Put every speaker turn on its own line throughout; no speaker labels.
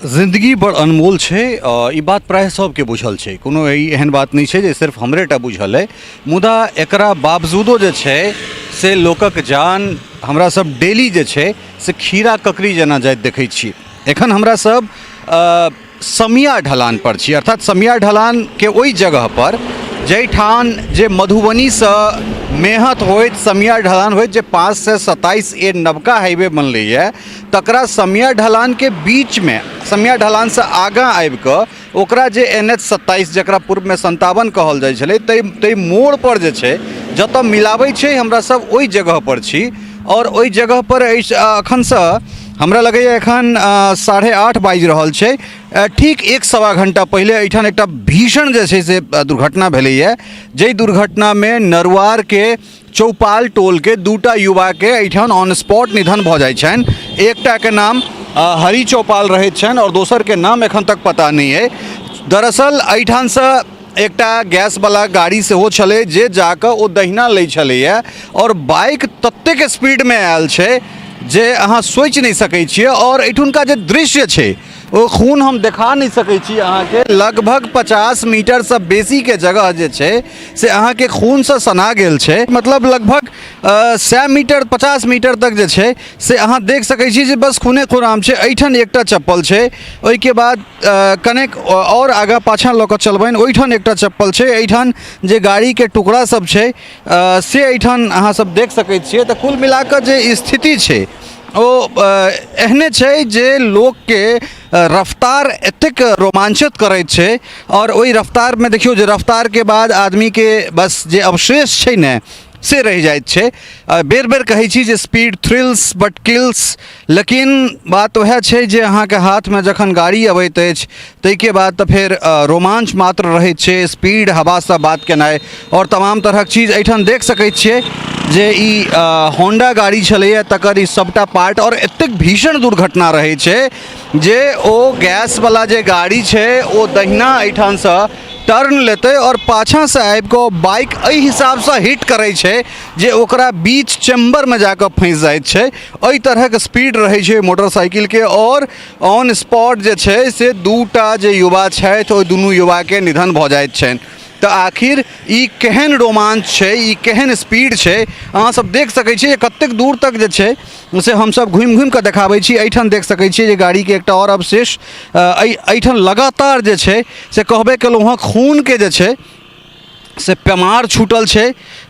जिंदगी बड़ अनमोल छै। ई बात प्रायः सबके बुझल छै, कोनो ई एहन बात नहि छै जे सिर्फ हमरे टा बुझल अइ। मुदा एकरा बावजूदो जे छै से लोकक जान हमरा सब डेली जे छै से खीरा ककड़ी जेना जाइत देखै छी। एखन हमरा सब समिया ढलान पर छी, अर्थात समिया ढलानके ओहि जगह पर जाहिठाम जे मधुबनीसँ मेहत होइत समिया ढलान होइत जे 527 ए नवका हाईवे बनलैए, तकरा समिया ढलानके बीचमे समिया ढलानसँ आगाँ आबिकऽ ओकरा जे NH 27 जकरा पूर्वमे 57 कहल जाइ छलै, ताहि मोड़पर जे छै जतऽ मिलाबै छै, हमरा सब ओहि जगहपर छी। आओर ओहि जगहपर एहि एखनसँ हमरा लगैए एखन 8:30 बाजि रहल छै, ठीक 1.25 घण्टा पहिले एहिठाम एकटा भीषण जे छै से दुर्घटना भेलैए, जाहि दुर्घटनामे नरुआरके चौपाल टोलके दूटा युवाके एहिठाम ऑन स्पॉट निधन भऽ जाइ छनि। एकटाके नाम हरि चौपाल रहैत छनि आओर दोसरके नाम एखन तक पता नहि अइ। दरअसल एहिठामसँ एकटा गैसवला गाड़ी सेहो छलै जे जाकऽ ओ दहिना लै छलैए आओर बाइक ततेक स्पीडमे आयल छै जे अहाँ सोचि नहि सकै छियै। आओर एहिठुनका जे दृश्य छै ओ खून हम देखा नहि सकै छी अहाँके। लगभग 50 मीटरसँ बेसीके जगह जे छै से अहाँके खूनसँ सना गेल छै। मतलब लगभग 100 मीटर 50 मीटर तक जे छै से अहाँ देख सकै छी जे बस खूने खुराम छै। एहिठाम एकटा चप्पल छै, ओहिके बाद कनेक आओर आगाँ पाछाँ लऽ कऽ चलबनि ओहिठाम एकटा चप्पल छै। एहिठाम जे गाड़ीके टुकड़ा सब छै से एहिठाम अहाँ सब देख सकै छियै। तऽ कुल मिलाकऽ जे स्थिति छै ओ एहने छै जे लोकके रफ्तार एतेक रोमांचित करैत छै आओर ओहि रफ्तारमे देखियौ जे रफ्तारके बाद आदमीके बस जे अवशेष छै ने से रहि जाइत छै। बेर बेर कहै छी जे स्पीड थ्रिल्स बट किल्स, लेकिन बात वएह छै जे अहाँके हाथमे जखन गाड़ी अबैत अछि ताहिके बाद तऽ फेर रोमांच मात्र रहैत छै। स्पीड हवासँ बात केनाइ आओर तमाम तरहक चीज एहिठाम देख सकै छियै जे ई होंडा गाड़ी छलैए तकर ई सभटा पार्ट। आओर एतेक भीषण दुर्घटना रहै छै जे ओ गैसवला जे गाड़ी छै ओ दहिना एहिठामसँ टर्न लेतै आओर पाछाँसँ आबिकऽ बाइक एहि हिसाबसँ हिट करै छै जे ओकरा बीच चैम्बरमे जाकऽ फँसि जाइत छै। एहि तरहक स्पीड रहै छै मोटरसाइकिलके आओर ऑन स्पॉट जे छै से दूटा जे युवा छथि ओहि दुनू युवाके निधन भऽ जाइत छनि। तऽ आखिर ई केहन रोमांच छै, ई केहन स्पीड छै, अहाँ सब देख सकै छियै जे कतेक दूर तक जे छै से हमसब घुमि घुमि कऽ देखाबै छी। एहिठाम देख सकै छियै जे गाड़ीके एकटा आओर अवशेष एहिठाम लगातार जे छै से कहबे केलहुँ हँ खूनके जे छै से पेमार छूटल छै।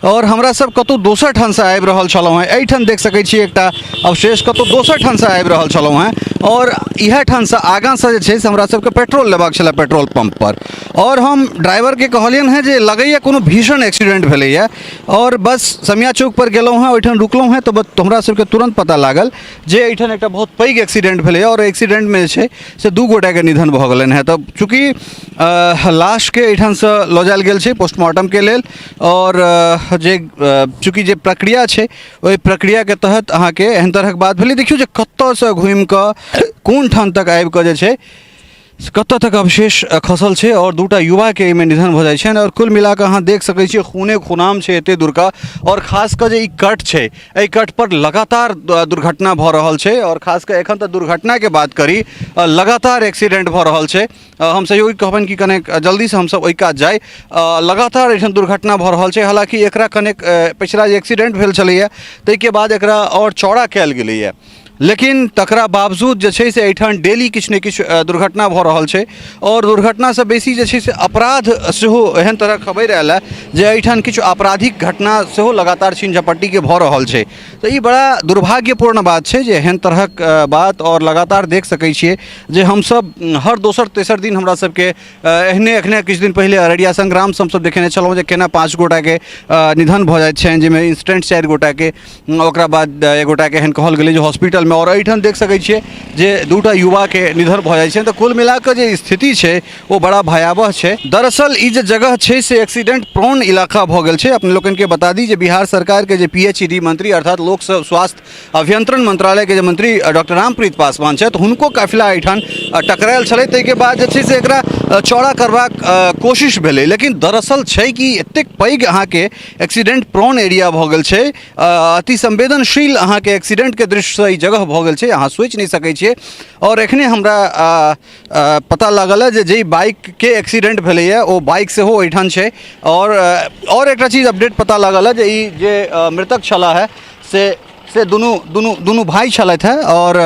आओर हमरा सब कतहु दोसर ठामसँ आबि रहल छलहुँ हेँ। एहिठाम देख सकै छी एकटा अवशेष, कतहु दोसर ठामसँ आबि रहल छलहुँ हेँ आओर इएह ठामसँ आगाँसँ जे छै से हमरा सबके पेट्रोल लेबाक छलै पेट्रोल पम्पपर। आओर हम ड्राइवरके कहलियनि हेँ जे लगैए कोनो भीषण एक्सीडेंट भेलैए आओर बस समिया चौकपर गेलहुँ हेँ, ओहिठाम रुकलहुँ हेँ तऽ हमरा सबके तुरन्त पता लागल जे एहिठाम एकटा बहुत पैघ एक्सीडेंट भेलैए आओर एक्सीडेंटमे जे छै से दू गोटाके निधन भऽ गेलनि हेँ। तऽ चूँकि लाशके एहिठामसँ लऽ जायल गेल छै पोस्टमार्टमके लेल आओर जे चूँकि जे प्रक्रिया छै ओहि प्रक्रियाके तहत अहाँके एहन तरहक बात भेलै। देखियौ जे कतऽसँ घुमिकऽ कोन ठाम तक आबिकऽ जे छै कतऽ तक अवशेष खसल छै आओर दूटा युवाके एहिमे निधन भऽ जाइ छनि। आओर कुल मिलाकऽ अहाँ देख सकै छियै खूने खुनाम छै एते दूरका। आओर खास कऽ जे ई कट छै एहि कट पर लगातार दुर्घटना भऽ रहल छै आओर खास कऽ एखन तऽ दुर्घटनाके बात करी लगातार एक्सीडेंट भऽ रहल छै। हम सहयोगी कहबनि कि कनेक जल्दीसँ हमसब ओहि कात जाइ। लगातार एहिठाम दुर्घटना भऽ रहल छै। हालाँकि एकरा कनेक पछिला जे एक्सीडेंट भेल छलैए ताहिके बाद एकरा आओर चौड़ा कयल गेलैए, लेकिन तकरा बावजूद जे छै से एहिठाम डेली किछु ने किछु दुर्घटना भऽ रहल छै। आओर दुर्घटनासँ बेसी जे छै से अपराध सेहो एहन तरहक खबरि आयल हँ जे एहिठाम किछु आपराधिक घटना सेहो लगातार छीन झपट्टीके भऽ रहल छै। तऽ ई बड़ा दुर्भाग्यपूर्ण बात छै जे एहन तरहक बात आओर लगातार देख सकै छियै जे हमसब हर दोसर तेसर दिन हमरा सबके एहने एखने किछु दिन पहिले अररिया संग्रामसँ हमसब देखेने छलहुँ जे केना 5 गोटाके निधन भऽ जाइत छनि, जाहिमे इंस्टेंट 4 गोटाके, ओकरा बाद एक गोटाके एहन कहल गेलै जे हॉस्पिटलमे। आओर एहिठाम देख सकै छियै जे दूटा युवाके निधन भऽ जाइ छै। तऽ कुल मिलाकऽ जे स्थिति छै ओ बड़ा भयावह छै। दरअसल ई जे जगह छै से एक्सीडेंट प्रोन इलाका भऽ गेल छै। अपने लोकनिके बता दी जे बिहार सरकारके जे PHED मंत्री अर्थात लोक स्वास्थ्य अभियंत्रण मंत्रालयके जे मंत्री डॉक्टर रामप्रीत पासवान छथि हुनको काफिला एहिठाम टकरायल छलै। ताहिके बाद जे छै से एकरा चौड़ा करबाक कोशिश भेलै, लेकिन दरअसल छै कि एतेक पैघ अहाँके एक्सीडेंट प्रोन एरिया भऽ गेल छै, अति संवेदनशील अहाँके एक्सीडेंटके दृष्टिसँ ई जगह भयावह भऽ गेल छै, अहाँ सोचि नहि सकै छियै। आओर एखने हमरा पता लागल हँ जे जाहि बाइकके एक्सीडेंट भेलैए ओ बाइक सेहो ओहिठाम छै। आओर एकटा चीज अपडेट पता लागल हँ जे ई जे मृतक छलाह है से दुनू दुनू दुनू भाय छलथि हेँ। आओर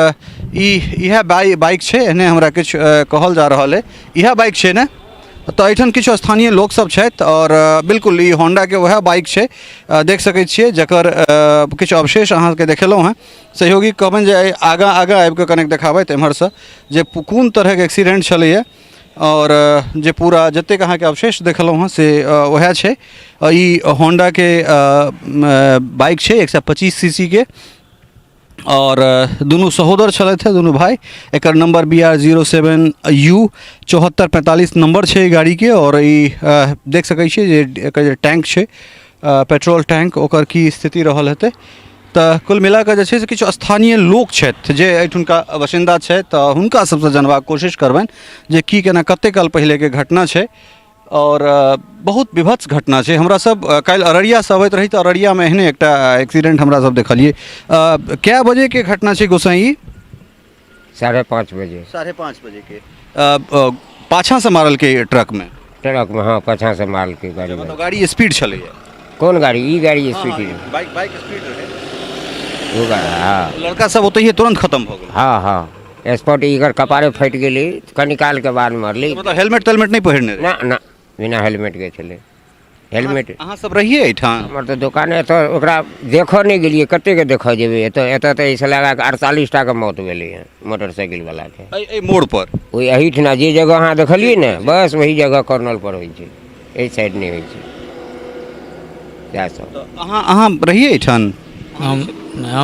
ई इएह बाइक छै, एहने हमरा किछु कहल जा रहल अइ, इएह बाइक छै ने। तऽ एहिठाम किछु स्थानीय लोकसभ छथि आओर बिल्कुल ई होंडाके वएह बाइक छै, देख सकै छियै, जकर किछु अवशेष अहाँके देखेलहुँ हेँ। सहयोगी कहबनि जे आगाँ आगाँ आबिकऽ कनेक देखाबथि एम्हरसँ जे कोन तरहके एक्सीडेंट छलैए। आओर जे पूरा जतेक अहाँके अवशेष देखलहुँ हेँ से वएह छै। ई होंडाके बाइक छै 125 सी के, आओर दुनू सहोदर छलथि हेँ, दुनू भाय। एकर नम्बर BR 07 U 7445 number छै एहि गाड़ीके। आओर ई देख सकै छियै जे एकर जे टैंक छै, पेट्रोल टैंक, ओकर की स्थिति रहल हेतै। तऽ कुल मिलाकऽ जे छै से किछु स्थानीय लोक छथि जे एहिठुनका बासिन्दा छथि, तऽ हुनका सबसँ जानबाक कोशिश करबनि जे की केना कतेक काल पहिलेके घटना छै। आओर बहुत विभत्स घटना छै। हमरा सब काल्हि अररियासँ अबैत रही तऽ अररियामे एहने एकटा एक्सीडेंट हमरा सब देखलियै। कए बजेके घटना छै गोसाई?
5:30 बजे।
5:30 बजेके। पाछाँसँ मारलकै ट्रकमे?
ट्रकमे, हँ, पाछाँसँ मारलकै गाड़ी।
मतलब गाड़ी स्पीड छलैए?
कोन गाड़ी? ई गाड़ी स्पीड?
बाइक स्पीड रहै।
ओ गाड़ी, हँ।
लड़का सब ओतहिए तुरन्त खतम भऽ गेल?
हँ हँ, स्पॉट एकर कपारे फाटि गेलै, कनी कालके बाद मरलै।
मतलब हेलमेट तेलमेट नहि पहिरने रहै?
ना ना, बिना हेलमेटके छलै। हेलमेट।
अहाँ सब रहिए एहिठाम?
हमर तऽ दोकान एतऽ, ओकरा देखऽ नहि गेलियै, कतेकके देखऽ जेबै एतऽ। एतऽ तऽ एहिसँ लगा कऽ 48 टाके मौत भेलै हँ मोटरसाइकिलवलाके।
एहि मोड़ पर?
ओहि एहिठिना जे जगह अहाँ देखलियै ने, बस ओही जगह कॉर्नर पर होइ छै, एहि साइड नहि होइ छै। सएह सब।
तऽ अहाँ रहिए एहिठाम?
हम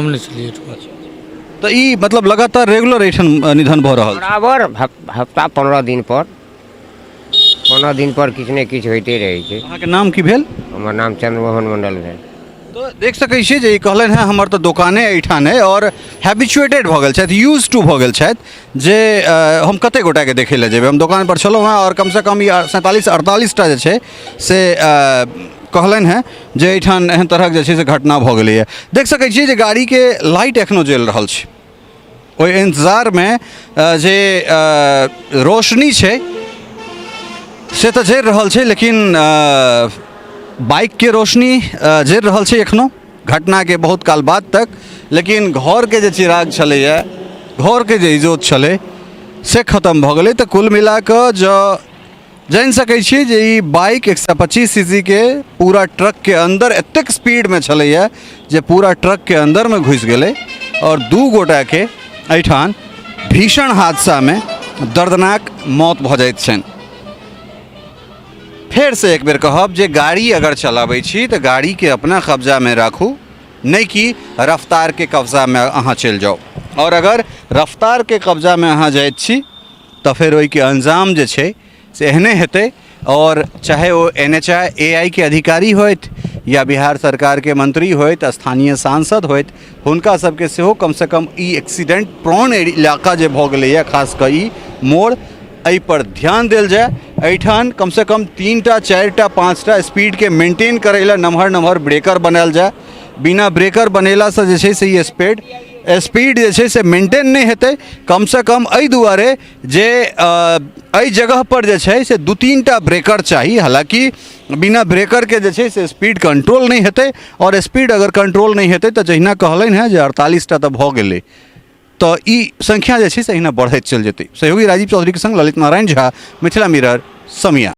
नहि छलियै एहिठाम।
तऽ ई मतलब लगातार रेगुलर एहिठाम निधन भऽ रहल छै?
बराबर हफ्ता 15 दिन पर, 15 दिन पर किछु ने किछु होइते रहै छै।
अहाँके नाम की भेल?
हमर नाम चंद्रमोहन मंडल भेल।
तऽ देख सकै छियै जे ई कहलनि हेँ हमर तऽ दोकाने एहिठाम अइ, आओर हैबिचुएटेड भऽ गेल छथि, यूज टू भऽ गेल छथि जे हम कतेक गोटाके देखै लए जेबै। हम दोकानपर छलहुँ हेँ आओर कमसँ कम ई 47 48 टा जे छै से कहलनि हेँ जे एहिठाम एहन तरहक जे छै से घटना भऽ गेलैए। देख सकै छियै जे गाड़ीके लाइट एखनो जलि रहल छै, ओहि इन्तजारमे जे रोशनी छै से तऽ जरि रहल छै, लेकिन बाइकके रोशनी जरि रहल छै एखनो घटनाके बहुत काल बाद तक, लेकिन घरके जे चिराग छलैए, घरके जे इजोत छलै से खतम भऽ गेलै। तऽ कुल मिलाकऽ जँ जानि सकै छियै जे ई बाइक 125 सी के पूरा ट्रकके अन्दर एतेक स्पीडमे छलैए जे पूरा ट्रकके अन्दरमे घुसि गेलै आओर 2 गोटाके एहिठाम भीषण हादसामे दर्दनाक मौत भऽ जाइत छनि। फेरसँ एक बेर कहब जे गाड़ी अगर चलाबै छी तऽ गाड़ीके अपना कब्जामे राखू, नहि कि रफ्तारके कब्जामे अहाँ चलि जाउ। आओर अगर रफ्तारके कब्जामे अहाँ जाइत छी तऽ फेर ओहिके अंजाम जे छै से एहने हेतै। आओर चाहे ओ N H I A I के अधिकारी होथि या बिहार सरकारके मंत्री होथि, स्थानीय सांसद होथि, हुनका सबके सेहो कमसँ कम ई एक्सीडेंट प्रोन इलाका जे भऽ गेलैए, खास कऽ ई मोड़, एहिपर ध्यान देल जाय। एहिठाम कमसँ कम 3टा 4टा 5टा स्पीडके मेंटेन करै लए नमहर नमहर ब्रेकर बनायल जाय। बिना ब्रेकर बनेलासँ जे छै से ई स्पीड जे छै से मेंटेन नहि हेतै। कमसँ कम एहि दुआरे जे एहि जगहपर जे छै से 2-3टा ब्रेकर चाही। हालाँकि बिना ब्रेकरके जे छै से स्पीड कंट्रोल नहि हेतै, आओर स्पीड अगर कंट्रोल नहि हेतै तऽ जहिना कहलनि हेँ जे 48टा तऽ भऽ गेलै, तऽ ई संख्या जे छै से एहिना बढ़ैत चलि जेतै। सहयोगी राजीव चौधरीके संग ललित नारायण झा, मिथिला मिरर, समिया।